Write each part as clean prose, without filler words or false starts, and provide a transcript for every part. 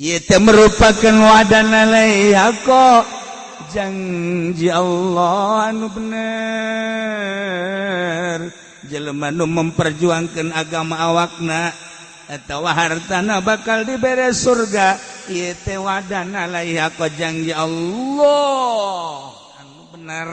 Ieu teh merupakan wa'dan alaihi haqqo, janji Allah anu bener. Jelema nu memperjuangkan agama, awakna atau hartana bakal dibere surga. Ieu teh wa'dan alaihi haqqo, janji Allah anu bener.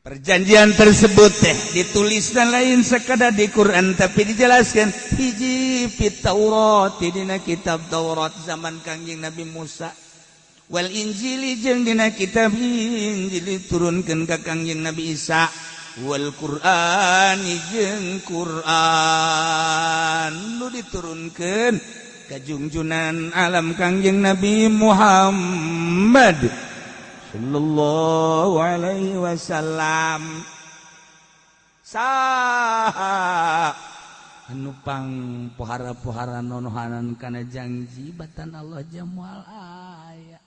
Perjanjian tersebut teh ditulis dan lain sekadar di Quran, tapi dijelaskan hiji fit Taurat, dina kitab Taurat zaman Kangjeng Nabi Musa, wal Injili, jeung dina kitab Injil turunkeun ka Kangjeng Nabi Isa, wal Quran, jeung Quran nu diturunkeun ka junjunan alam Kangjeng Nabi Muhammad sallallahu alaihi wasallam. Saha anu pang pohara-pohara nonohanan kana janji batan Allah jamual aya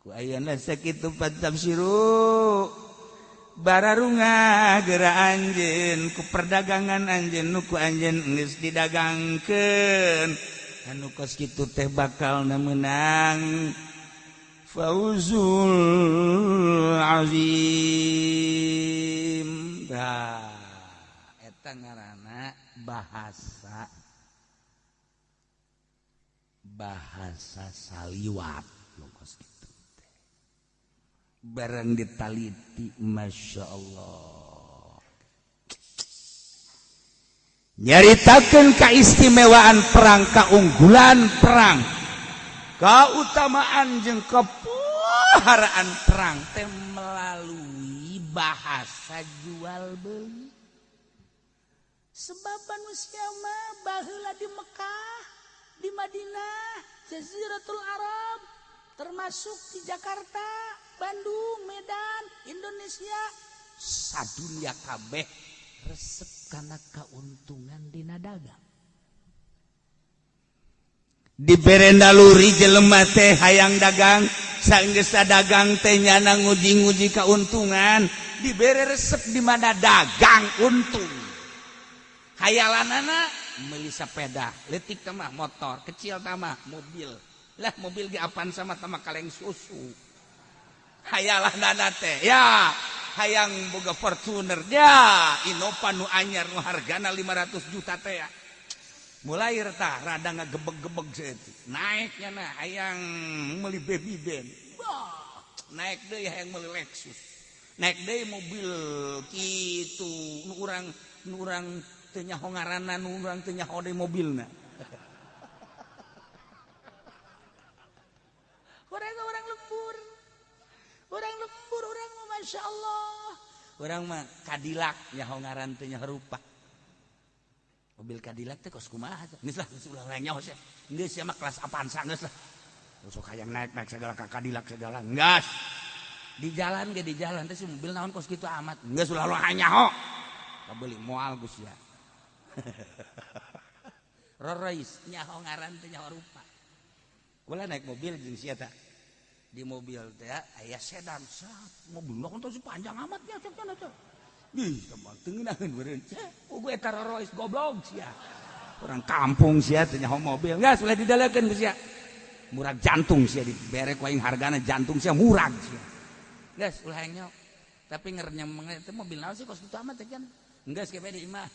ku ayeuna sakitu tafsiru. Bararunga geura anjeun ku perdagangan anjeun nu ku anjeun geus didagangkeun, anu kos kitu teh bakal meunang fauzul azim. Dah, eta ngaranna bahasa bahasa saliwat nu kos kitu teh. Barang ditaliti, Masya Allah, nyaritakeun keistimewaan perang, keunggulan perang, keutamaan jeung kepoharaan perang teh melalui bahasa jual beli. Sebab manusia mah baheula di Mekah, di Madinah, Jaziratul Arab, termasuk di Jakarta, Bandung, Medan, Indonesia, sadunia kabeh resep kana keuntungan dina dagang. Dibere naluri jelema teh hayang dagang. Sanggeus dagang teh nyana nguji-nguji keuntungan. Dibere resep di mana dagang untung, hayalanana meuli sepeda leutik mah motor kecil, tamah mobil lah, mobil ge apaan sama tamah kaleng susu. Hayalanana teh ya hayang boga Fortuner ya, Innova nu anyar nu hargana 500 juta teh ya. Mulai retah rada ngagebeg-gebeg saeutik naiknya. Nah, hayang meuli baby band. Wah, naik deui hayang meuli Lexus, naik deui mobil kitu nu urang, nu urang teu nyaho ngaranna, nu urang teu nyaho deui mobilna. Urang, urang lembur, urang lembur, urang mah Masya Allah, urang mah Cadillac nyaho ngaran teu nyaho rupa. Mobil Cadillac teh kos kumaha? Geus lah, geus ulah nyaho sia. Geus sia mah kelas Avanza geus lah. Sok hayang naik-naik segala ka Cadillac segala. Geus. Di jalan ge, di jalan teh si mobil naon kos kitu amat. Geus ulah ulah nyaho. Kabeli moal geus ya. Rolls nyaho ngaran teh nyaho rupa. Kula naik mobil jeung sia tah. Di mobil teh aya sedan sat, mobil mah kan panjang amat ya cek teh. Ih, teman teu ngeunaheun meureun. Oh, gue eta Rolls goblok sia. Orang kampung sia teh nyaho mobil. Geus ulah didalekeun ku sia. Murag jantung sia dibere ku aing hargana, jantung sia murag sia. Geus ulah hayang nyaho. Tapi ngerenyem teh mobil naon sih kos kitu amat teh kan. Geus ke di imah.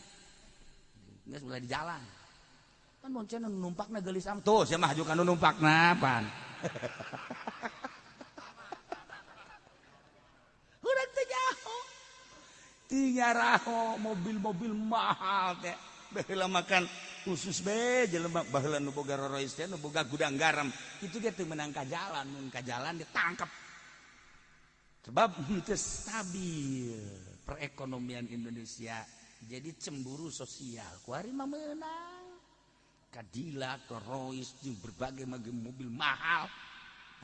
Geus ulah di jalan. Kan boncen nu numpakna geulis amat. Tuh sia mah hajukan nu numpakna pan. Urang teh nyaho. Tinyaraho mobil-mobil mahal teh. Baheula makan khusus be jelema baheula nu boga Rolls teh nu boga gudang garam. Itu ge teu meunang ka jalan, mun ka jalan ditangkap. Sebab teu stabil perekonomian Indonesia. Jadi cemburu sosial. Kuari mah meunang. Cadillac, Rolls jeung berbagai macam mobil mahal.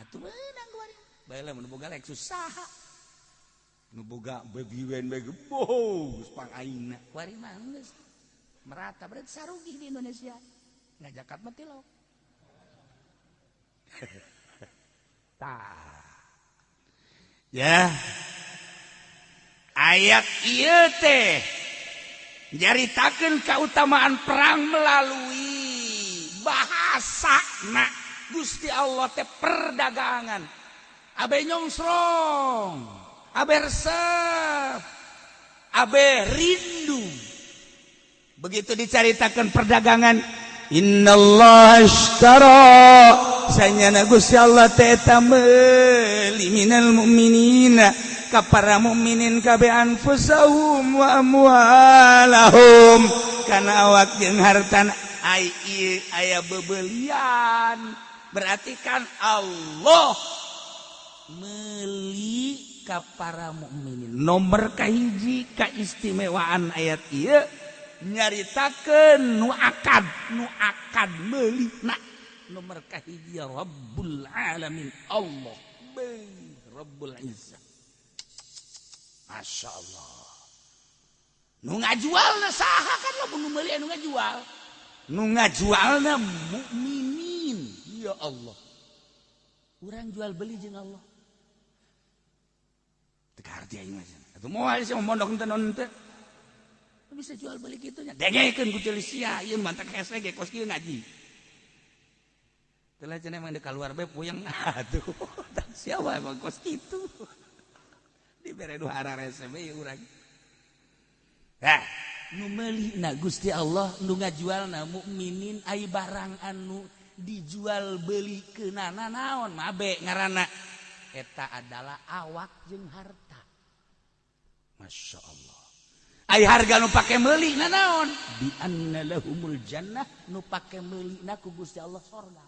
Atuh meunang kuari. Baheula mun boga Lexus saha? Nu boga baby wen baby boh geus pang aingna. Kuari mah geus merata, berarti sarugi di Indonesia. Ngajakat mah tilok. Tah. Ya. Ayat ieu teh nyaritakeun kautamaan perang melalui bahasa. Bahasana Gusti Allah teh perdagangan. Abe nyongsrong, abe resep, abe rindu. Begitu dicaritakan perdagangan, innallaha ashtara sanyana Gusti Allah teh eta meuli minal mu'minina ka para mukminin kabeh anfusahum wa amwalahum kana awak jeung hartana. Ai ieu aya bebelian, berarti kan Allah meuli ka para mukminin. Nomor kahiji kaistimewaan ayat ieu nyaritakeun nu akad meuli na nomor kahiji Rabbul Alamin Allah Rabbul Izzah. Masya Allah. Nu ngajualna saha kan lamun nu meuli anu ngajual. Nu ngajualna mukminin. Ya Allah. Urang jual beli jeung Allah. Teu kaharti aing mah. Atuh moal sia mondok teu naon teu. Bisa jual beli kitu nya. Dengekeun ku ceuli sia ieu mantak hese ge kos kieu ngaji. Teu lah cenah emang deuk kaluar bae puyeng. Aduh, tak sia wae emang kos kitu. Dibere nu hararese we urang. Hah, nu meulina Gusti Allah nu ngajualna mukminin ai barang anu dijual beli keunana naon mabe ngaranna eta adalah awak jeung harta. Masya Allah. Ai harga nu pake meuli na naon? Bi anna lahumul jannah nu pake meuli na ku Gusti Allah sorga.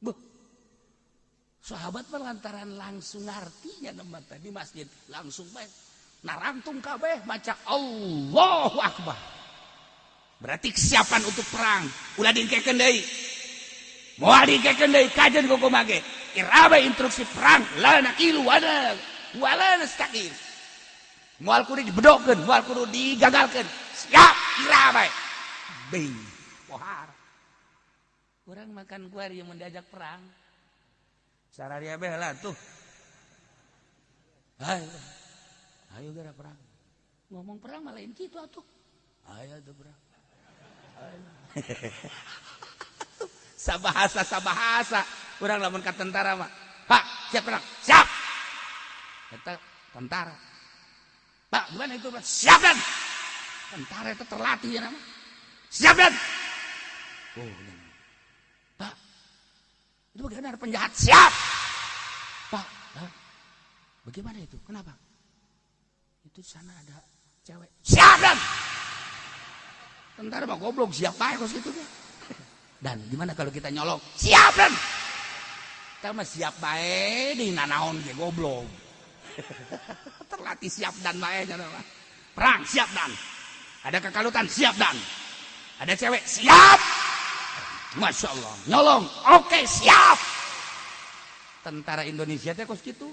Buh. Sahabat lantaran langsung artinya nama di masjid langsung bae narangtung kabeh maca Allahu Akbar. Berarti kesiapan untuk perang. Ulah dingkekeun deui. Moal dingkekeun deui kajen ku kumaha ge. Irabe instruksi perang la naqilu wala nastaqil. Moal kudu dibedokeun, moal kudu digagalkeun. Siap irabe. Bing. Pohar. Urang makan kuari mun diajak perang. Sararia beh lah tuh. Ayo, ayo gara perang. Ngomong perang malah lain kitu atuh. Ayo tuh perang. Ayo. Sabahasa sabahasa. Urang lamun ka tentara mah. Pak, siap perang. Siap. Eta tentara. Pak, gimana itu? Siap dan. Tentara itu terlatih ya nama. Siap dan. Oh, Pak, itu bagaimana ada penjahat? Siap. Pak, hah? Bagaimana itu? Kenapa? Itu sana ada cewek. Siap dan. Tentara mah goblok, siap bae kos kitu ge. Dan gimana kalau kita nyolong? Siap dan. Kita mah siap bae di nanaon ge goblok. Terlatih siap dan bae nya mah. Perang siap dan. Ada kekalutan siap dan. Ada cewek siap. Masya Allah, nyolong, oke siap. Tentara Indonesia teh kos kitu.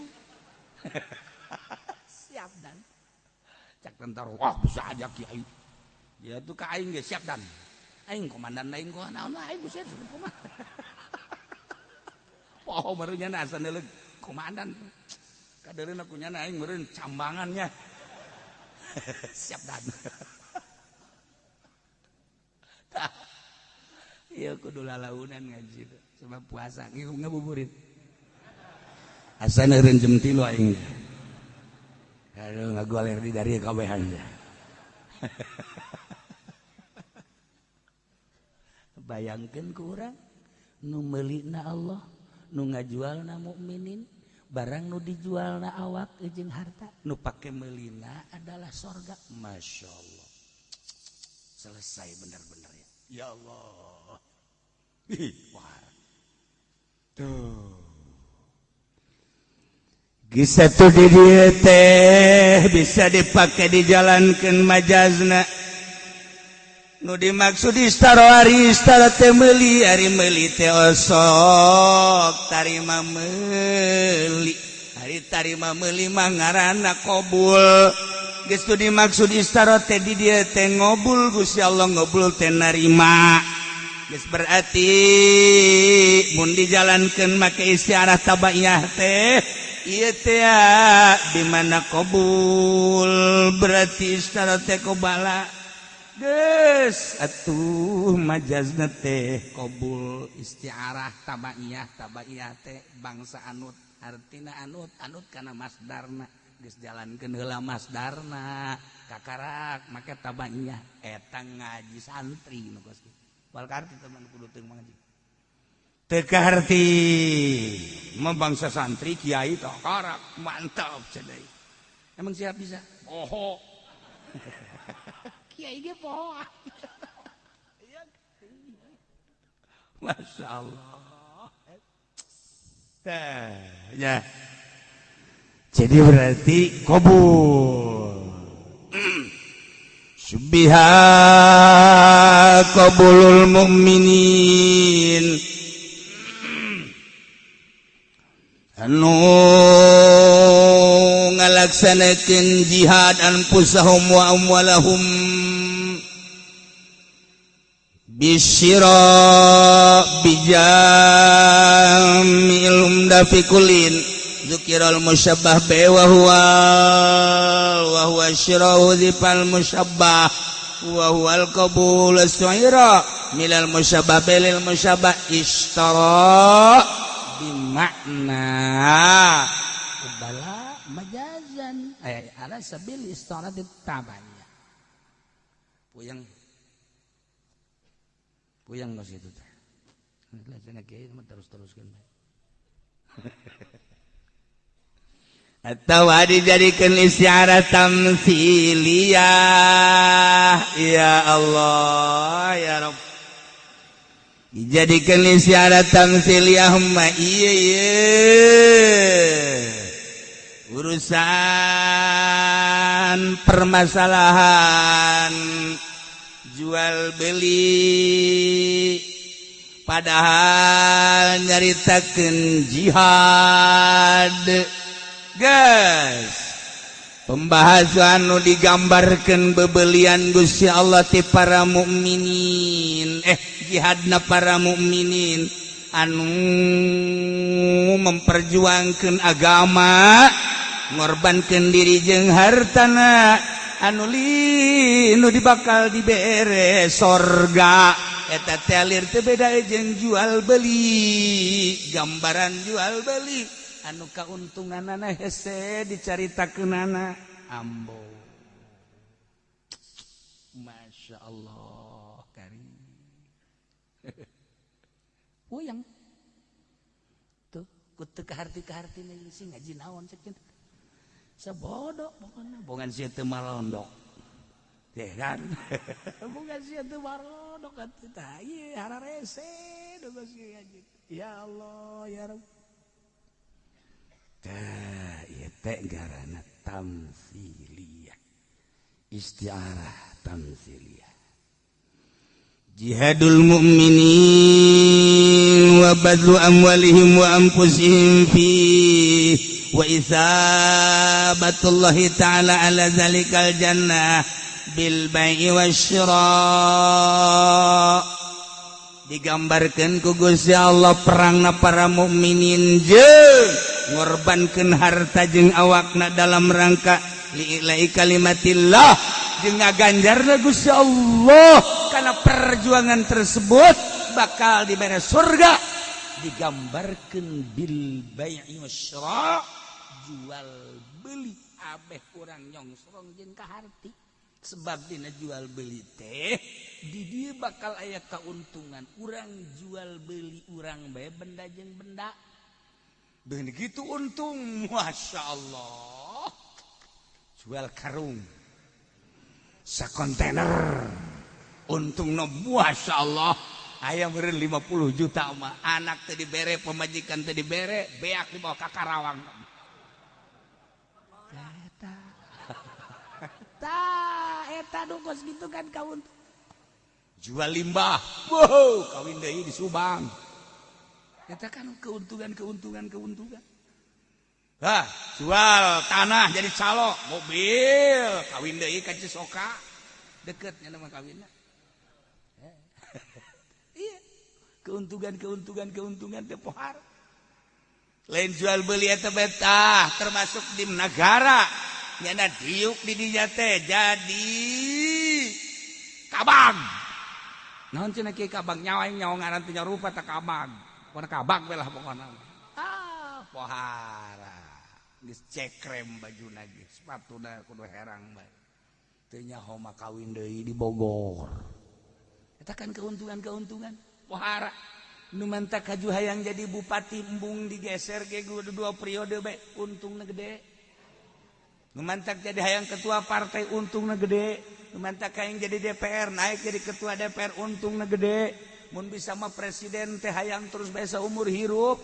Siap dan. Cak tentara, wah bisa aja kiai. Dia tuh ka aing ge siap dan. Aing komandan lain kok naon aing geus kumaha. Oh barunya asa neuleuk komandan. Kadeureun aku nya aing meureun cambangannya. Siap dan. Tah. Iya kudu lalaunan ngaji sebab puasa ngabuburit. Asa neureun jam 3 aing. Aduh ngagoler di dari kabehan. Bayangkeun ku urang nu meulina Allah, nu ngajualna mukminin, barang nu dijualna awak jeung harta, nu pake meulina adalah sorga. Masya Allah. Selesai bener-bener ya. Ya Allah. Ih, wah. Tuh. Kisah tuh di dieu teh bisa dipake dijalankeun majazna. Nu dimaksud istara ari istara teh meuli, ari meuli teh osok tarima meuli. Ari tarima meuli mah ngaranna qabul. Geus tu dimaksud istara teh di dieu teh ngobul, Gusti Allah ngobul teh narima. Geus berarti mun dijalankeun make istiarah tabaiyah teh ieu teh di mana qabul berarti istara teh qobala. Geus atuh majazna teh qabul isti'arah tabaiyah, tabaiyah teh bangsa anut, artina anut, anut kana masdarna. Geus jalankeun heula masdarna, kakarak make tabaiyah. Eta ngaji santri nu kos kitu. Wal karti teman kudu teu ngaji. Teu kaharti mah bangsa santri kiai kakarak mantap cenah. Emang siap bisa? Poho. Kiai ge poho. Masya Allah. Tah, ya. Jadi berarti qabul. Syubbiha qabulul mu'minin anu ngalaksanakeun jihad anfusahum wa amwalahum bisyira bijamil umdafikulin zukiral musyabbah bi wa huwa wa huwa syirau dzifal musyabbah wa huwal qabul suira milal musyabbah bilil musyabbah ishtara bimakna bala majazan ala sabil istarati tabaniyah. Puyeng puyeng kos kitu teh. Cenah kiai mah terus-teruskeun bae. Atau dijadikan istiarah tamsiliyah. Ya Allah ya Rabb, dijadikan istiarah tamsiliyah mah ieu ieu urusan permasalahan jual beli, padahal nyaritakeun jihad. Guys, pembahasan nu digambarkeun bebelian Gusti Allah ti para mukminin, jihadna para mukminin anu memperjuangkeun agama, ngorbankeun diri jeung hartana, anu linu dibakal dibere sorga. Eta teh alir teu beda jeung jual beli, gambaran jual beli anu kauntunganana hese dicaritakeunana ambo. Masya Allah karim. Puyeng tuh ku teu kaharti-kaharti sih ngaji naon cek teh sabodo pokona bongan sia teu marondok teh kan bongan sia teu marondok atuh tah ieu hararese nu geus ngaji. Ya Allah ya Rabb. Tah ieu teh ngaranna tamsiliyah, isti'arah tamsiliyah. Jihadul mu'minin wa badlu amwalihim wa anfusihim fi wa isabatullahi ta'ala ala zalikal jannah bil bai'i wasyira. Digambarkeun ku Gusti Allah perangna para mukminin jeung ngorbankeun harta jeung awakna dalam rangka li'ila'i kalimatillah, jeung ngaganjarna Gusti Allah karena perjuangan tersebut bakal diberi surga. Digambarkeun bil bai'i wasyira, jual beli abeh urang nyongsrong jeung kaharti. Sebab dina jual beli teh di dieu bakal aya kauntungan. Urang jual beli urang bae benda jeung benda. Begitu untung, Masya Allah. Jual karung sakontainer untung no, Masya Allah. Ayam meureun 50 juta mah. Anak teu dibere, pamajikan teu dibere, beak dibawa ka Karawang. Eta. Tah, eta nu kos kitu kan kauntung. Jual limbah, wow, kawin deui di Subang. Eta kan keuntungan, keuntungan, keuntungan. Hah, jual tanah jadi calo, mobil, kawin deui ka Cisoka. Deketnya nama kawinna. Iya. Keuntungan, keuntungan, keuntungan teh pohar. Lain jual beli eta betah termasuk di negara. Nyana diuk di dinya teh jadi Kabag. Naon cenah Kiai Kabag nyawa aing nyawa ngaran teh nyarupa tak Kabag. Pokona Kabag we lah pokona. Ah, pohara. Geus cekrem bajuna ge, sepatuna kudu herang bae. Teu nyaho mah kawin deui di Bogor. Eta kan keuntungan-keuntungan. Pohara. Nu mantak kaju hayang jadi bupati embung digeser ge dua periode bae untungna gede. Nu mantak jadi hayang ketua partai untungna gede. Nu mantak hayang jadi DPR naik jadi ketua DPR untungna gede. Mun bisa mah presiden teh hayang terus bae saumur hirup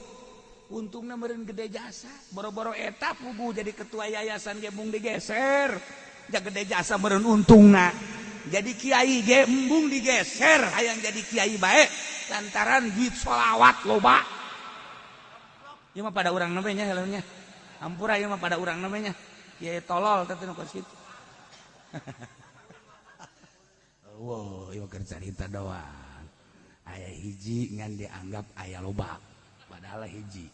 untungna meureun gede jasa. Boro-boro eta puguh jadi ketua yayasan ge embung digeser. Ja gede jasa meureun untungna. Jadi kiai ge embung digeser hayang jadi kiai bae lantaran duit sholawat loba. Ieu mah pada urang namanya helmnya. Hampura ieu mah pada urang namanya. Kiai tolol teh nu kos kitu. Wow, ieu keur carita doang. Aya hiji ngan dianggap aya loba. Padahal hiji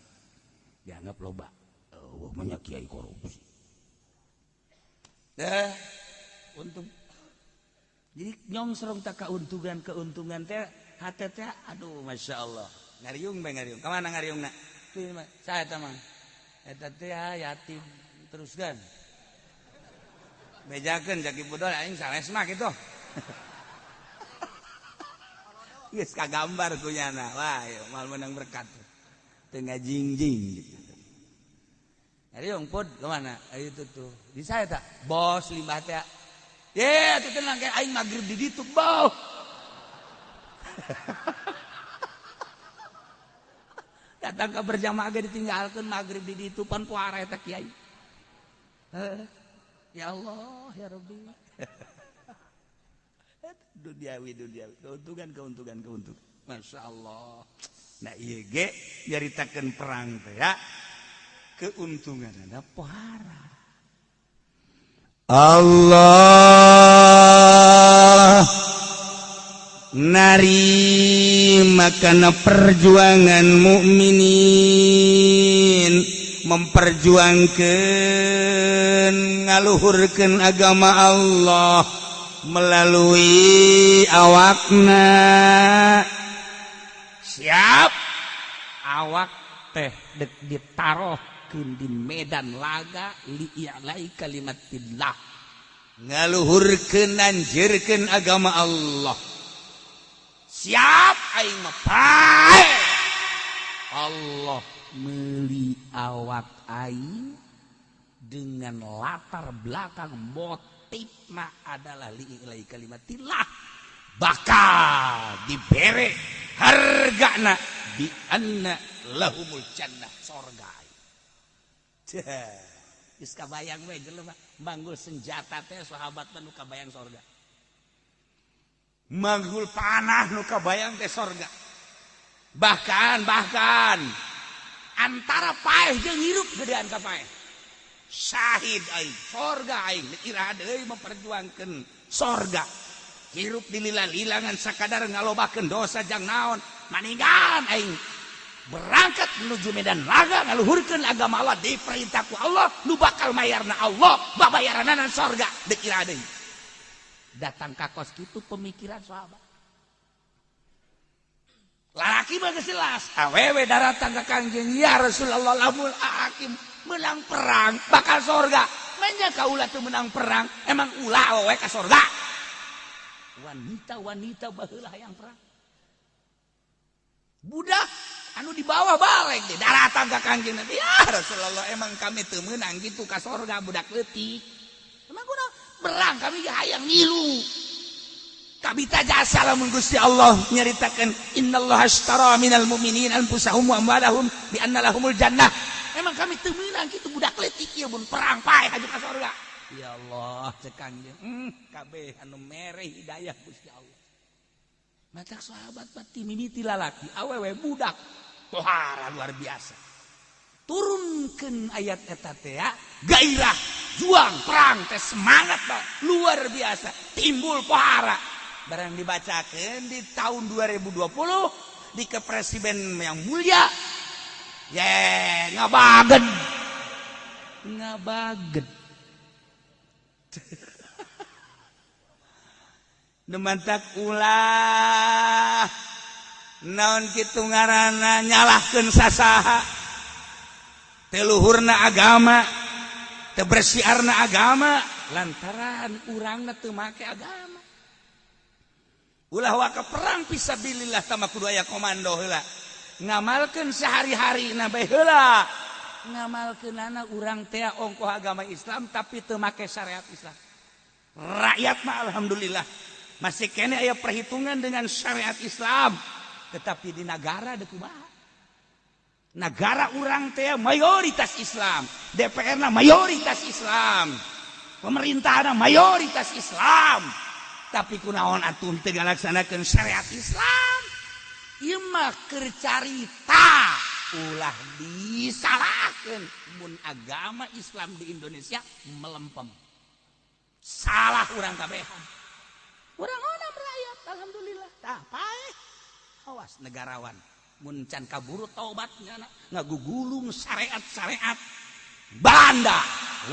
dianggap loba. Eueuh mah kiai korupsi. Dah untung. Jadi nyongsrong tak keuntungan teh hate teh aduh Masya Allah. Ngariung bae ngariung. Kamana ngariungna? Tuh saya teh mah. Eta teh yatim teruskan. Bejakeun jaki budol aing sales mah kitu. Geus kagambar ku nyana. Wah, ieu moal meunang berkat. Teu ngajingjing gitu. Ngariung pud kemana? Ayo itu tuh. Di saya tak bos limbah teh. Ye, atuh tenang kayak aing magrib di ditu, bau. Datang ke berjamaah ge ditinggalkeun magrib di ditu pan puara eta kiai. Ya Allah, ya Rabbi. Duniawi, duniawi, keuntungan, keuntungan, keuntungan. Masya Allah. Nah ieu ge nyaritakeun perang teh ya. Keuntunganna pohara. Allah narima kana perjuangan mukminin memperjuangkan ngaluhurkeun agama Allah melalui awakna. Siap awak teh dek ditaruhkeun di medan laga li'ilai kalimatillah, ngaluhurkeun nanjirkeun agama Allah. Siap aing mah pae. Allah meuli awak aing dengan latar belakang motifna adalah li'ilai kalimatillah, bakal dibere hargana bi anna lahumul jannah, sorga. Geus kabayang we jelema manggul senjata teh sahabat mah nu kabayang sorga. Manggul panah nu kabayang teh sorga. Bahkan antara paeh jeung hirup gedean ka paeh. Syahid aing, sorga aing, iraha deui memperjuangkeun sorga. Hirup dilila-lilangan sakadar ngalobakeun dosa jang naon, maninggalan aing berangkat menuju medan laga ngaluhurkeun agama Allah diperintah ku Allah nu bakal mayarna Allah babayaranana sorga deuk iraha deui. Datang ka kos kitu pemikiran sahabat. Lalaki mah geus jelas, awewe daratang ka Kangjeng ya Rasulullah lamun hakim menang perang bakal sorga. Manya kaula teu menang perang, emang ulah awewe ka sorga. Wanita-wanita baheula hayang perang. Budak anu di bawah balik deh daratang ka Kangjeng Nabi ya Rasulullah emang kami teu meunang kitu ka sorga budak leutik. Emang kunaon perang kami hayang ngilu. Kabita jasa lamun Gusti Allah nyaritakeun innallaha ashtara minal mu'minina anfusahum wa amwalahum bi anna lahumul jannah. Emang kami teu meunang kitu budak leutik ieu mun perang paeh haju ka sorga. Ya Allah cek Kangjeng, kabeh anu mere hidayah Gusti Allah. Matak sahabat pati mimiti lalaki awewe budak pohara luar biasa. Turunkeun ayat eta teh ya, gairah juang perang teh semangat bah, luar biasa timbul pohara. Barang dibacakeun di tahun 2020 di kepresiden yang mulia ye ngabagen ngabagen. Nu mantak ulah naon kitu ngaranna nyalahkeun sasaha. Teu luhurna agama, teu bersiarna agama lantaran urangna teu make agama. Ulah waka perang fisabilillah tama kudu aya komando heula. Ngamalkeun sehari-hari na bae heula. Ngamalkeunana urang teh ongkoh agama Islam tapi teu make syariat Islam. Rakyat mah alhamdulillah masih kene aya perhitungan dengan syariat Islam, tetapi di negara deuk kumaha? Negara urang teh mayoritas Islam, DPR na mayoritas Islam, pemerintahan mayoritas Islam, tapi kunaon atuh teu ngalaksanakeun syariat Islam? Ieu mah keur carita, ulah disalahkeun mun agama Islam di Indonesia melempem. Salah urang kabehan. Urang onam rakyat alhamdulillah. Tah paeh. Awas negarawan mun can kaburu taubatnya ngagugulung syariat-syariat Belanda,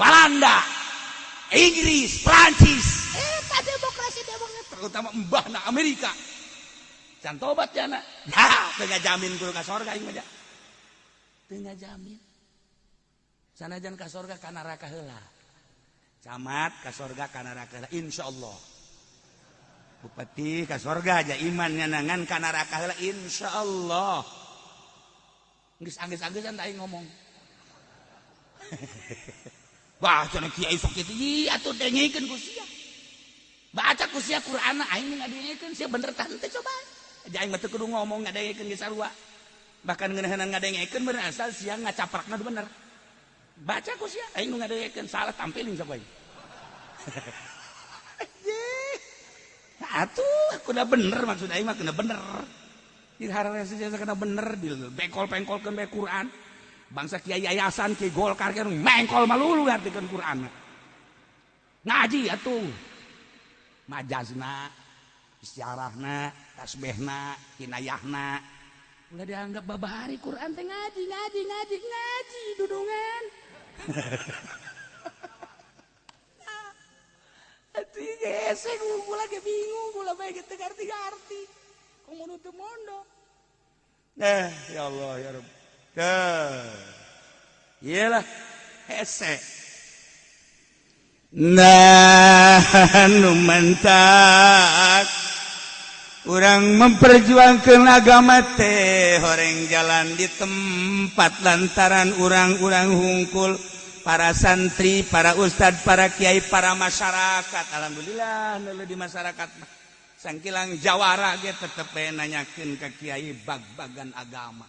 Walanda, Inggris, Prancis, eta demokrasi demokrasi terutama mbahna Amerika. Can tobat ya na. Ya, teu ngajamin kudu ka sorga aing mah. Teu ngajamin. Sanajan ka sorga ka neraka heula. Camat ka sorga ka neraka heula insyaallah. Bupati ka sorga aja imannya nangan ka neraka heula insyaallah. Geus anggeus-angeusan aing ngomong. Wah, cenah kiai sok kitu. Ih, atuh dengekeun ku sia. Baca ku sia Qur'an aing ngadengekeun sia bener tah henteu coba. Aja aing mah teu kudu ngomong ngadengekeun ge sarua. Bahkan ngeunaheunana ngadengekeun bener asal sia ngacaprakna bener. Baca ku sia aing nu ngadengekeun salah tampilin sok aing. Atuh kudu bener maksud aing mah kena bener. Di hareureun kena bener di bengkol-bengkolkeun bae Quran. Bangsa kiai yayasan kiai Golkar kan mengkol malulu ngartikeun Quran. Ngaji atuh. Majazna, istiarahna, tasbihna, kinayahna. Ulah dianggap babahari Quran teh ngaji, ngaji, ngaji, ngaji dudungan. Atuh hese kula ge bingung, kula bae ge teu ngarti-ngarti. Komo nu teu mondok. Ya Allah ya Rabb. Iyalah hese. Nah, nu mentak urang memperjuangkan agama teh horeng jalan di tempat lantaran urang-urang hungkul para santri, para ustad, para kiai, para masyarakat. Alhamdulillah nu di masyarakat mah sangkilang jawara ge tetep bae nanyakeun ka kiai bag-bagan agama.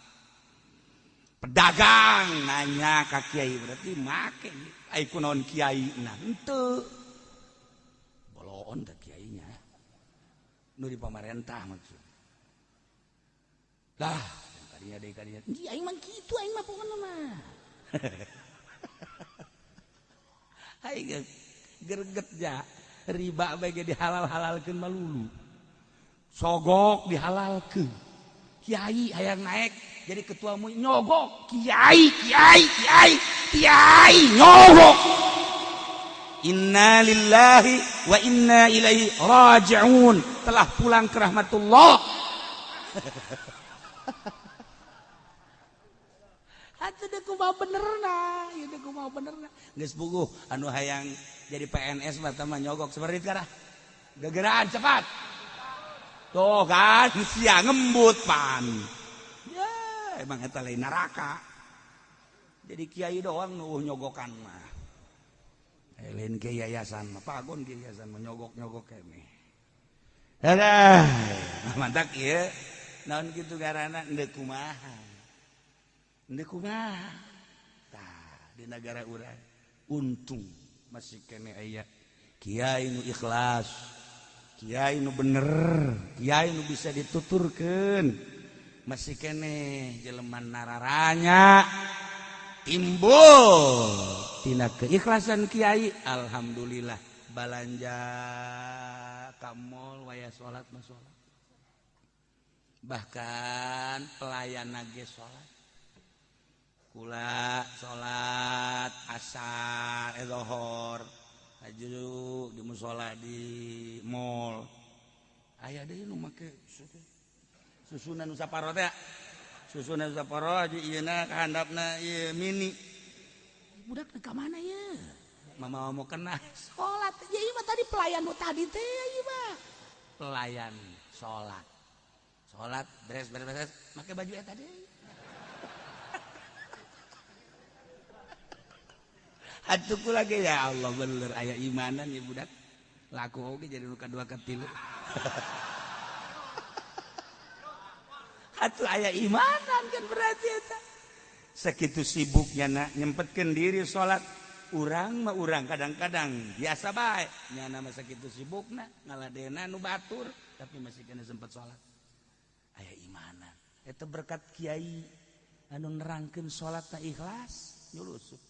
Pedagang nanya ka kiai berarti make ai kunaon kiai na henteu. Boloon ka kiainya. Nu di pamarentah maksud. Lah, kadinya deui kadinya. Ieu aing mah kitu aing mah pokona mah. Aing gerget ja riba bae ge dihalal-halalkeun malulu. Sogok dihalalkeun. Kiai hayang naik jadi ketua MUI nyogok kiai kiai kiai kiai nyogok. Inna lillahi wa inna ilaihi raji'un, telah pulang ke rahmatullah. Atuh deuk kumaha benerna, ieu deuk kumaha benerna. Geus puguh anu hayang jadi PNS mah tah nyogok seperti sekarang. Gegeraan cepat. Tuh kan sia ngembut pan. Ya emang eta lain neraka. Jadi kiai doang nu nyogokan mah. Lain kiai yayasan mah pagon kiai yayasan mah nyogok-nyogok kene. Alah, mantak ieu naon kitu garana endeu kumaha. Endeu kumaha. Tah di negara urang untung masih kene aya kiai nu ikhlas. Kiai nu bener, kiai nu bisa dituturkeun. Masih kene jelema nararanya timbul tina keikhlasan kiai. Alhamdulillah balanja ka mall waya salat mah salat. Bahkan pelayan ge salat. Kula salat asar zuhur. Aju di musola di mall. Aya deui nu make susunan nu saparo teh. Susunan saparo aja ieuna kahandapna ieu mini. Budak teh ka mana ieu? Mama mau kena salat. Ya ieu mah tadi pelayan nu tadi teh ieu mah. Pelayan salat. Salat beres beres beres make baju eta deui. Atuh lagi ya Allah bener aya imanan ya budak. Laku oge jadi nu kadua katilu. Atuh aya imanan kan berarti eta. Sakitu sibuknya nak nyempetkeun diri salat. Urang mah urang kadang-kadang biasa bae. Nyana mah sakitu sibukna ngaladena nu batur tapi masih kena sempet salat. Aya imanan. Eta berkat kiai anu nerangkeun salatna ikhlas nyulusup.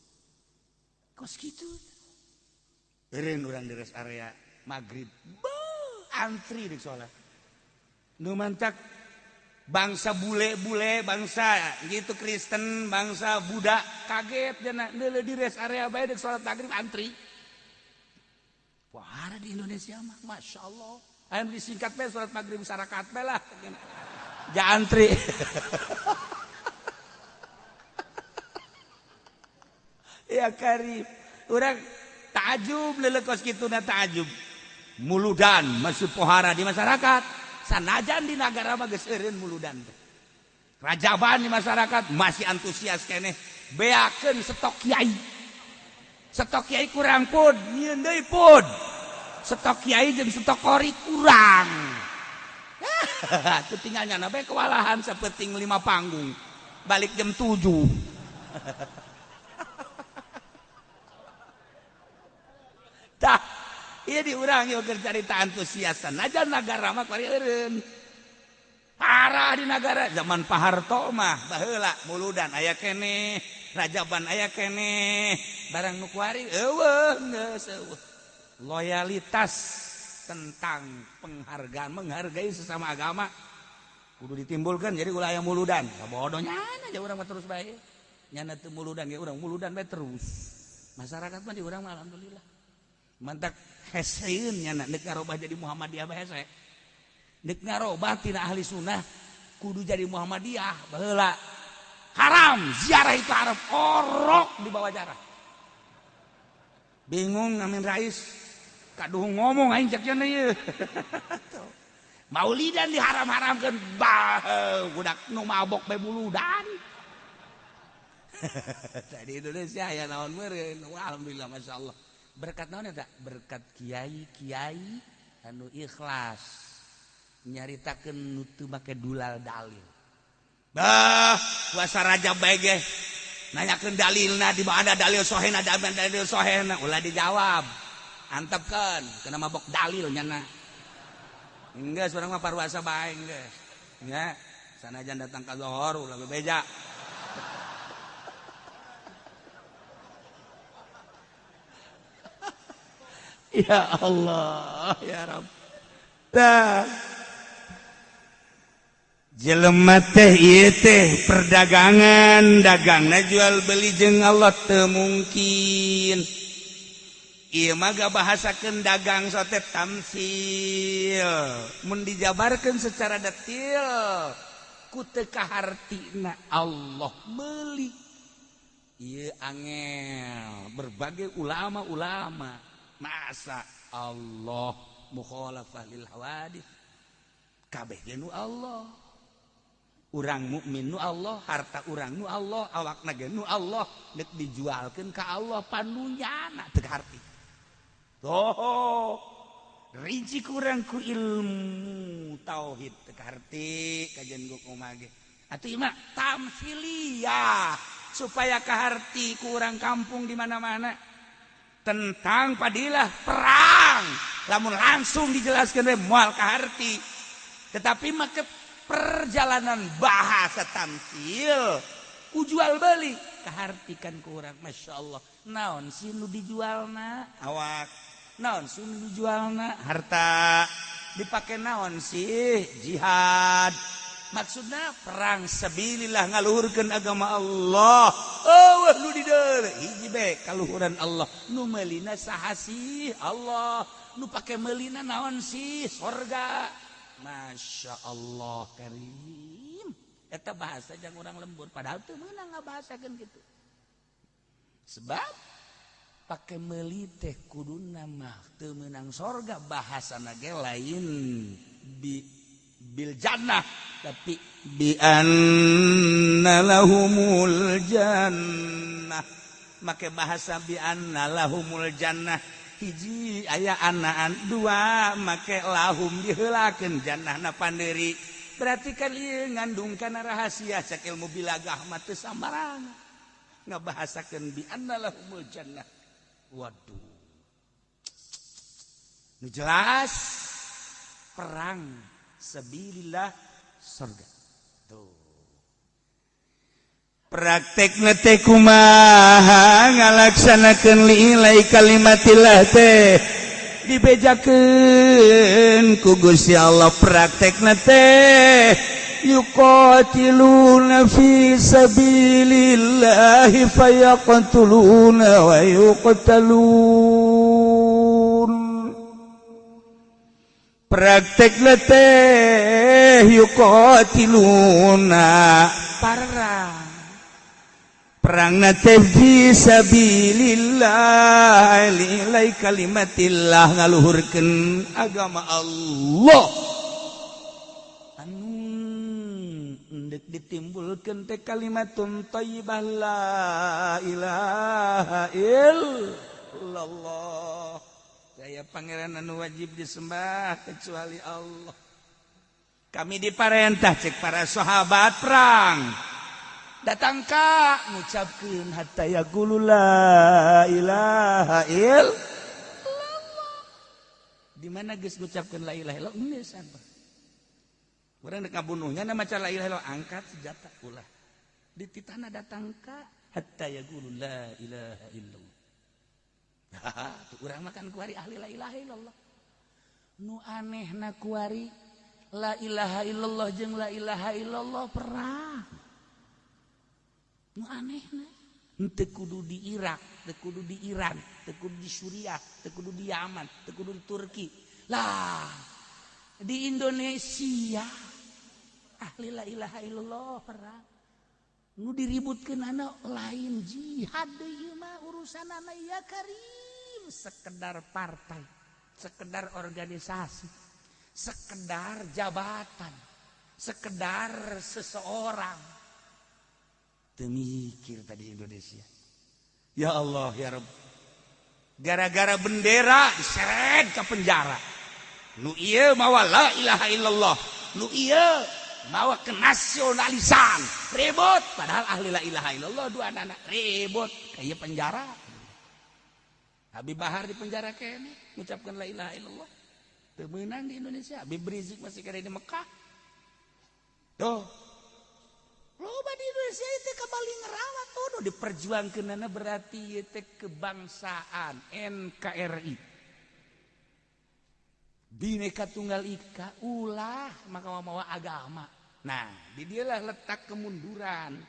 Kos kitu. Eureun urang di rest area magrib. Beuh, antri di salat. Nu mantak bangsa bule-bule, bangsa gitu Kristen, bangsa Buddha kaget dina neuleuh di rest area bae dek salat maghrib antri. Wah, di Indonesia mah Masya Allah. Aya nu disingkat bae salat maghrib sarakat bae lah. Ja antri. Ya karib. Urang takjub leuleuk kos kituna takjub. Muludan masuk pohara di masyarakat. Sanajan di nagara mah geus eureun muludan teh. Rajaban di masyarakat masih antusias keneh beakeun stok kiai. Stok kiai kurang pun, nyieun deui pun. Stok kiai jeung stok kori kurang. Atuh tinggal nyana bae kewalahan sapenting 5 panggung. Balik jam 7. Tah iya di urang ieu keur carita antusias sanajan nagara mah kuari eureun. Parah di nagara zaman Pak Harto mah baheula muludan aya keneh, rajaban aya keneh, barang nu kuari eueuh geus eueuh. Loyalitas tentang penghargaan menghargai sesama agama kudu ditimbulkan jadi ulah aya muludan. Sabodo nyana aja urang mah terus bae. Nyana teu muludan ge urang muludan bae terus. Masyarakat mah di urang mah alhamdulillah. Mantak heseun nyana deuk ngarobah jadi Muhammadiyah bae hese. Deuk ngarobah tina ahli sunnah kudu jadi Muhammadiyah baheula. Haram ziarah itu haram orok di bawah jarah. Bingung Amin Rais kaduh ngomong aing cek cenah ieu. Maulidan diharam-haramkeun bah budak nu mabok bae muludan. Di Indonesia aya naon meureun alhamdulillah masyaallah. Berkat naon eta? Berkat kiai-kiai anu ikhlas nyaritakeun nu teu make dulal dalil. Bah, puasa Rajab bae ge nanyakeun dalilna di mana dalil sohena dalil sohena ulah dijawab. Antepkeun kana mabok dalil nyana. Enggeus urang mah parwasa bae enggeus. Nya, sanajan datang ka zohor ulah bebeja. Ya Allah, ya Rabb. Tah. Jelema teh ieu teh perdagangan, dagangna jual beli jeung Allah teu mungkin. Ieu mah gabahasakeun dagang sote tamsil. Mun dijabarkeun secara detail ku teu kahartina Allah meuli. Ieu angel berbagai ulama-ulama masa Allah mukhalafah lil hawadits kabeh ge nu Allah urang mukmin nu Allah harta urang nu Allah awakna ge nu Allah deuk dijualkeun ka Allah panunyana teu harti oh rinci kurang ku ilmu tauhid teu harti kajian gua kumaha ge atuh ieu mah tamsiliyah supaya kaharti ku urang kampung di mana-mana tentang padilah perang lamun langsung dijelaskan we moal kaharti tetapi make perjalanan bahasa tamsil ku jual beli kahartikan ku urang masyaallah naon sih nu dijualna awak naon sih nu dijualna harta dipake naon sih jihad maksudna perang sabilillah ngaluhurkeun agama Allah. Eueuh nu di deuleu hiji bae kaluhuran Allah nu meulina saha sih Allah nu pake meulina naon sih sorga. Masya Allah karim, eta bahasa jang urang lembur, padahal teu meunang ngabahasakeun kitu. Sebab pake meuli teh kuduna mah teu meunang sorga, bahasana ge lain bi bil jannah, tapi bi anna lahumul jannah. Make bahasa bi anna lahumul jannah, hiji aya anaan, dua make lahum diheulakeun jannahna panderi. Berarti kan ieu ngandung kana rahasia. Cek ilmu bilagah mah teu sambarangan ngabahasakeun bi anna lahumul jannah. Waduh, nu jelas perang sabilillah surga tuh. Praktekna teh kumaha ngalaksanakeun li'ilai kalimatillah teh dibejakeun ku Gusti Allah. Praktekna teh yuqatiluna fi sabilillahi fayaqtuluna wa yuqtalun. Praktekna teh yuqatiluna, perang, perang teh fi sabilillah, li'ilai kalimatillah, ngaluhurkeun agama Allah. Anu endek ditimbulkeun teh kalimatun thayyibah, la ilaha illallah. Gaya pangeran anu wajib disembah kecuali Allah. Kami diparentah, cek para sahabat, perang datang ka ngucapkeun hatta yaqulu la ilaha illallah. Di mana geus ngucapkeun la ilaha illallah, geus apa urang dek ngabunuhnya na maca la ilaha illallah, angkat senjata ulah dititahna datang ka hatta yaqulu la ilaha illallah. Tuh urang makan kuari ahli la ilaha illallah. Nu anehna kuari la ilaha illallah jeung la ilaha illallah perang. Nu anehna henteu kudu di Irak, teu kudu di Iran, teu kudu di Suriah, teu kudu di Yaman, teu kudu di Turki. Lah, di Indonesia ahli la ilaha illallah perang. Nu diributkeun anak lain jihad deui mah urusan anak ya karim, sekedar partai, sekedar organisasi, sekedar jabatan, sekedar seseorang. Teu mikir tadi Indonesia. Ya Allah ya Rabb. Gara-gara bendera diseret ke penjara. Nu ieu mawa la ilaha illallah, nu ieu mawa kenasionalisan, ribut. Padahal ahli la ilaha illallah dua anak ribut kayak penjara. Habib Bahar di penjara kene mengucapkan la ilaha illallah. Teu meunang di Indonesia. Habib Rizik masih kena di Mekah. Tuh. Loba di Indonesia itu kembali ngerawat tuh diperjuangkeunana, berarti ieu teh kebangsaan NKRI. Bineka Tunggal Ika, ulah maka mawa agama. Nah, di dialah letak kemunduran.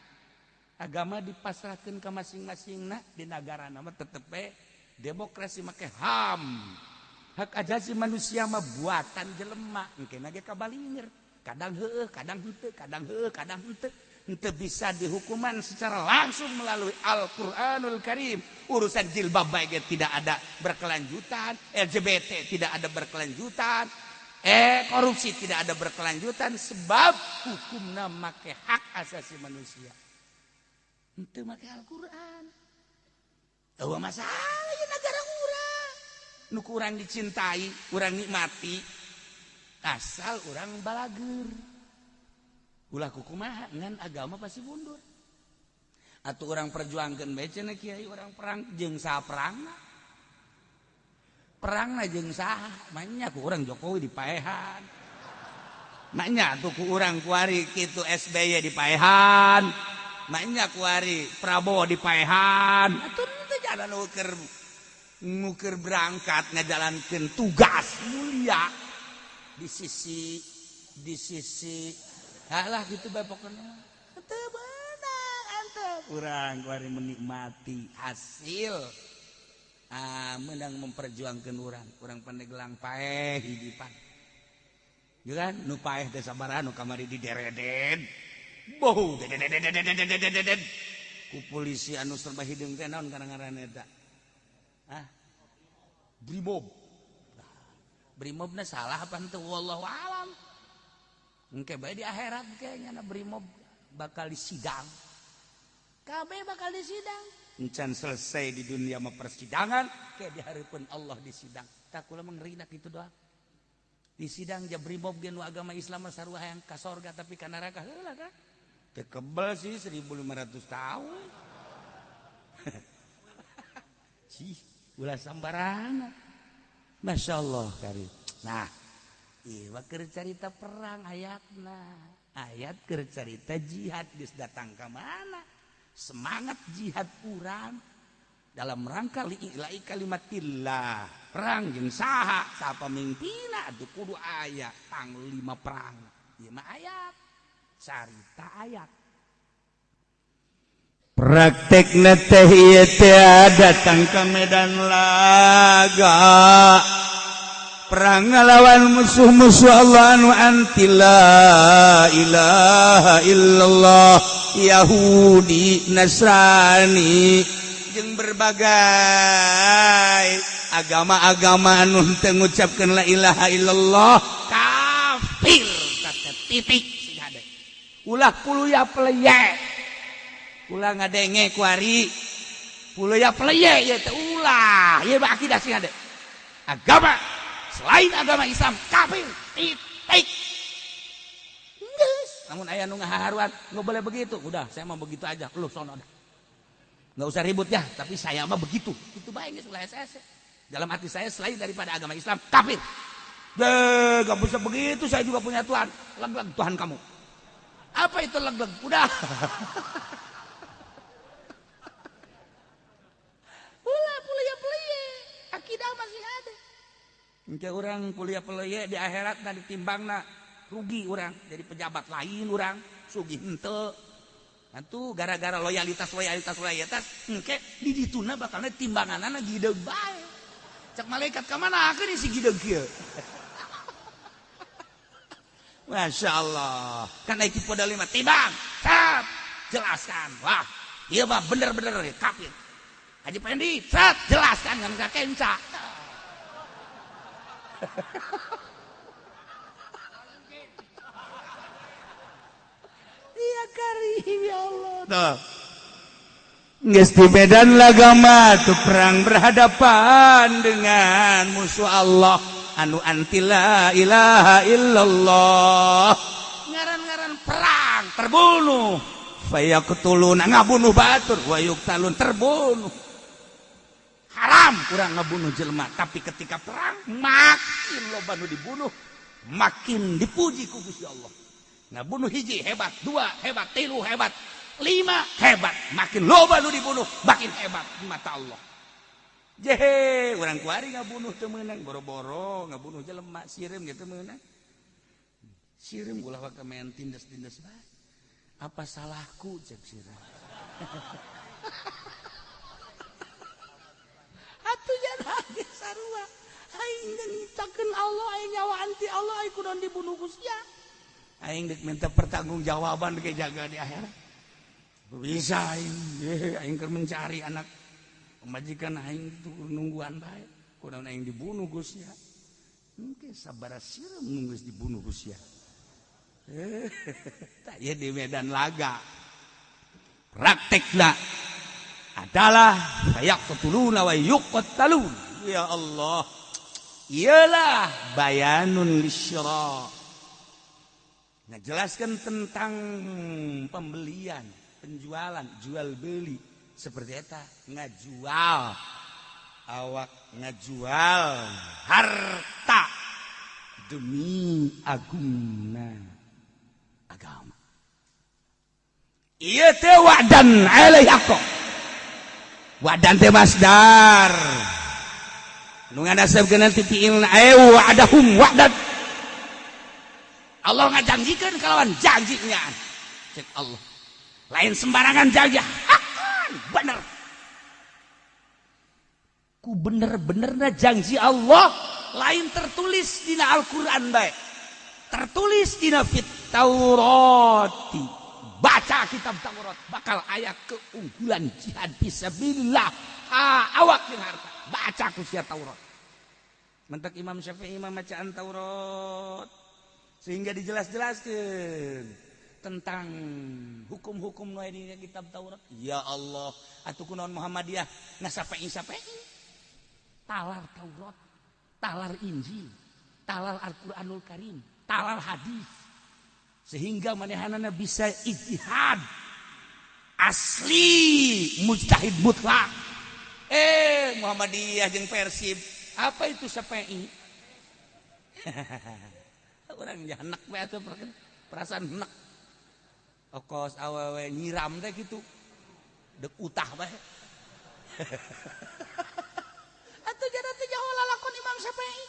Agama dipasrahkan ke masing-masing, nah di negara nama tetep demokrasi make HAM. Hak asasi manusia mah buatan jelema, engke ge kabalingeur. Kadang heueuh, kadang henteu, kadang heueuh, kadang henteu. Henteu bisa dihukuman secara langsung melalui Al-Qur'anul Karim. Urusan jilbab baik tidak ada berkelanjutan, LGBT tidak ada berkelanjutan, korupsi tidak ada berkelanjutan sebab hukumna make hak asasi manusia. Henteu make Al-Qur'an. Eueuh masalah ieu negara urang. Nu ku urang dicintai, urang nikmati, asal urang balageur. Ulah kukumaha ngan agama pasti mundur. Atau urang perjuangkeun bae cenah kiai, urang perang jeung saha perangna? Perangna jeung saha? Manya ku urang Jokowi dipaehan. Manya tuh ku urang kuari kitu SBY dipaehan. Manya kuari Prabowo dipaehan. Atuh teu jalan ukur ngukur berangkat ngajalankeun tugas mulia di sisi halah gitu bae pokoknya. Teu beunang antep. Urang kuari menikmati hasil ah menang memperjuangkan urang, urang Pandeglang paeh hidupan. Ya kan nu paeh teh sabaraha nu kamari didereden. Boh dededededededededet. Ku polisi anu serba hideung teh naon ngaran-ngaranna eta? Hah? Brimob. Brimobna salah apa henteu wallahu alam. Engke bae di akhirat kayaknya na brimob bakal disidang. Kabeh bakal disidang. Encan selesai di dunia mah persidangan, kayak di hareupeun Allah disidang. Tak kula mah ngerina kitu doang. Di sidang ja brimob ge nu agama Islam mah sarua hayang ka sorga tapi ka neraka heula kan. Teu kebel sih 1500 tahun. Cih, ulah sambarangan. Masya Allah kari. Nah, ieu keur carita perang ayatna. Ayat keur carita jihad geus datang ka mana? Semangat jihad urang dalam rangka li'ila'i kalimatillah. Perang jeung saha? Saha pamimpinna atuh kudu aya panglima perang. Ieu mah ayat. Carita ayat. Praktekna teh ieu teh datang ka medan laga. Perang ngalawan musuh-musuh Allah anu anti la ilaha illallah, Yahudi, Nasrani, jeung berbagai agama-agama anu teu ngucapkeun la ilaha illallah, kafir kata titik sing hade. Ulah puluya peleye. Ulah ngadenge kuari. Puluya peleye ieu teh ulah, ieu mah akidah sing hade. Agama selain agama Islam kafir titik. Geus, namun aya nu ngaharuan nggak boleh begitu. Udah, saya mau begitu aja. Lu sono dah. Nggak usah ribut ya, tapi saya mah begitu. Itu bae geus ulah SS. Dalam hati saya selain daripada agama Islam kafir. Deh, nggak bisa begitu, saya juga punya Tuhan. Leg-leg Tuhan kamu. Apa itu leg-leg? Udah. Ulah kuliah peleye, akidah masih ada. Engke orang kuliah peleye di akhirat na ditimbangna rugi orang jadi pejabat lain orang sugih henteu. Atuh gara-gara loyalitas loyalitas loyalitas engke di dituna bakalna timbanganana gideug bae. Cek malaikat ka mana akeun si gideug kieu. Masya Allah. Kan aya poda lima timbang. Sap, jelaskan. Wah, ieu mah bener-bener kafir. Haji Pendi, set, jelaskan ngan ka kenca. Iya karim ya Allah. Tuh. Geus di medan lagama tuh perang berhadapan dengan musuh Allah anu anti la ilaha illallah. Ngaran-ngaran perang terbunuh. Fayaqtuluna ngabunuh batur wa yuqtalun terbunuh. Haram kurang ngebunuh jelema, tapi ketika perang makin loba nu dibunuh, makin dipuji ku Gusti Allah. Ngabunuh hiji hebat, dua hebat, tilu hebat, lima hebat, makin loba nu dibunuh, makin hebat di mata Allah. Jehe, urang kuari ngabunuh teu meunang, boro-boro ngabunuh jelema sireum ge teu meunang. Sireum ulah waka main tindas-tindas bae. Apa salahku cek sireum. Atuh jadi sarua. Aing nyiptakeun Allah, aing nyawa anti Allah, aing kudu dibunuh ku sia. Aing deuk minta pertanggungjawaban ge jaga di akhirat. Bisa aing, aing keur mencari anak pemajikan aing tuh nungguan bae. Kunaon aing dibunuh ku sia. Engke sabaraha sireum nu geus dibunuh ku sia. Tah ieu di medan laga. Praktekna adalah fayaqtuluna wa yuqtalun. Ya Allah. Iyalah bayanun lisyra. Ngajelaskan tentang pembelian, penjualan, jual beli seperti eta, ngajual awak, ngajual harta demi agungna agama. Ieu teh wa'dan alaihi haqqo. Wa'dan teh masdar. Nu ngadasabkeun ti fi'ilna ay wa'dahum wa'dan. Allah ngajanjikeun kalawan janjinya. Cek Allah. Lain sembarangan janji, haqqan, bener. Ku bener-benerna janji Allah lain tertulis dina Al-Qur'an bae. Tertulis dina fit Taurati. Baca kitab Taurat bakal aya keunggulan jihad fisabilillah. Awak jeung harta. Baca ku sia Taurat. Mentak Imam Syafi'i mah macaan Taurat sehingga dijelas-jelaskeun tentang hukum-hukum nu aya di kitab Taurat. Ya Allah, atuh kunaon Muhammadiyah ngasape'i-sape'i. Talar Taurat, talar Injil, talar Al-Qur'anul Karim, talar hadis. Sehingga manehanana bisa ijtihad asli mujtahid mutlak. Muhammadiyah jeung Persib, apa itu sape'i? Urang janak we atuh perasaan henek. Okos awewe nyiram teh kitu. Dek utah bae. Atuh jada teh jauh lalakon Imam Syafi'i.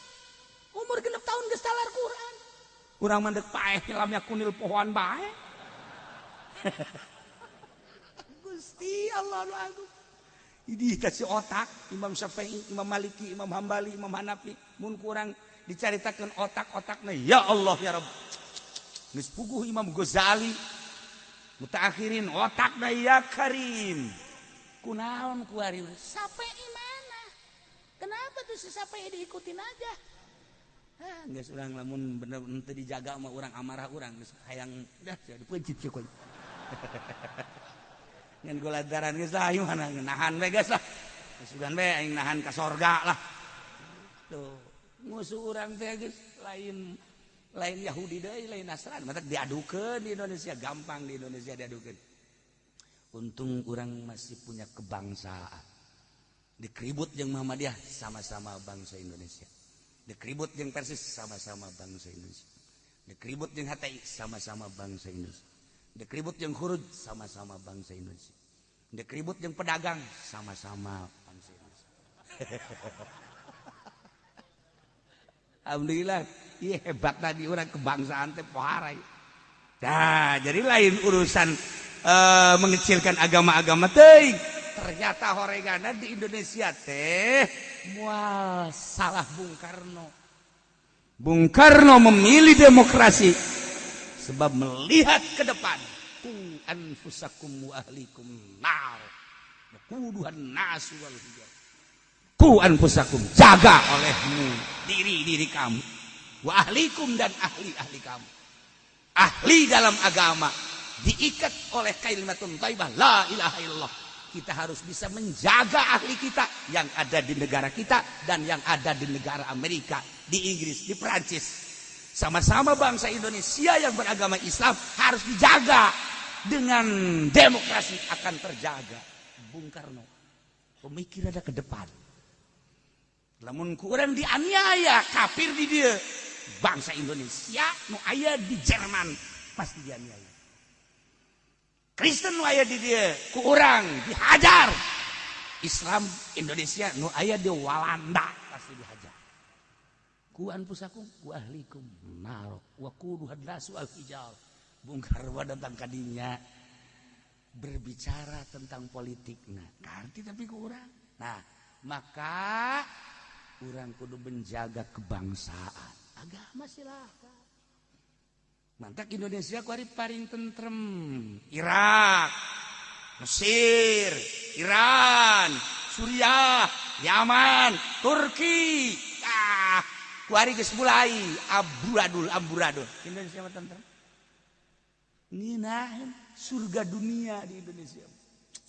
Umur 6 tahun geus talar Quran. Urang mah deuk paeh lam yakunil pohoan bae. Gusti Allah nu agung. Ini kasih otak Imam Syafi'i, Imam Maliki, Imam Hambali, Imam Hanafi. Mun kurang dicaritakeun otak-otakna ya Allah ya Rabb. Geus puguh Imam Ghazali. Mutaakhirin otakna ya Karim. Kunaon kuari Syafi'i mana? Kenapa tuh si Syafi'i diikutin aja? Hah, geus urang lamun bener henteu dijaga mah urang amarah urang geus hayang dah dipeuncit sia koy. Ngan goladaran geus lah aing mana nahan we geus lah. Sugan we aing nahan ka sorga lah. Tuh, musuh urang teh geus lain lain Yahudi deui, lain Nasrani, matak diadukeun di Indonesia, gampang di Indonesia diadukeun. Untung urang masih punya kebangsaan. Dikeribut jeung Muhammadiyah sama-sama bangsa Indonesia. Dikeribut jeung Persis sama-sama bangsa Indonesia. Dikeribut jeung HTI sama-sama bangsa Indonesia. Dikeribut jeung Khuruj sama-sama bangsa Indonesia. Dikeribut jeung pedagang sama-sama bangsa Indonesia. Alhamdulillah, iya hebat tadi orang kebangsaan teh pohara. Nah, jadi lain urusan mengecilkan agama-agama teh. Ternyata horegana di Indonesia teh mual salah Bung Karno. Bung Karno memilih demokrasi sebab melihat ke depan. Ku anfusakum wa ahlikum nar. Waquduhan nasu wal hijar. Ku anfusakum, jaga olehmu diri-diri kamu, wa ahlikum dan ahli-ahli kamu. Ahli dalam agama diikat oleh kalimatun thayyibah la ilaha illallah. Kita harus bisa menjaga ahli kita yang ada di negara kita dan yang ada di negara Amerika, di Inggris, di Perancis. Sama-sama bangsa Indonesia yang beragama Islam harus dijaga. Dengan demokrasi akan terjaga. Bung Karno pemikirannya ke depan. Lamun kurang dianiaya kafir di dia, bangsa Indonesia nu aya di Jerman pasti dianiaya. Kristen nu aya di dia ku urang dihajar. Islam Indonesia nu aya di Walanda pasti dihajar. Ku anfusakum wa ahlikum nar wa quduhan nasu al hijar. Bung Karno datang kadinya berbicara tentang politik. Nah, ngerti tapi ku urang. Nah, maka urang kudu menjaga kebangsaan. Agama silakan. Mantak Indonesia kuari paling tentrem. Irak, Mesir, Iran, Suriah, Yaman, Turki. Ah, kuari geus mulai amburadul amburadul. Indonesia mah tentrem. Ngeunaheun surga dunia di Indonesia.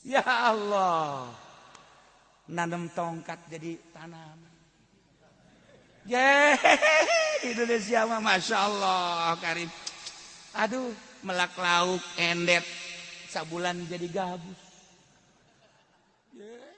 Ya Allah. Nanam tongkat jadi tanaman. Yeay, Indonesia mah Masya Allah Karim. Aduh, melak lauk endet sabulan jadi gabus. Yeay.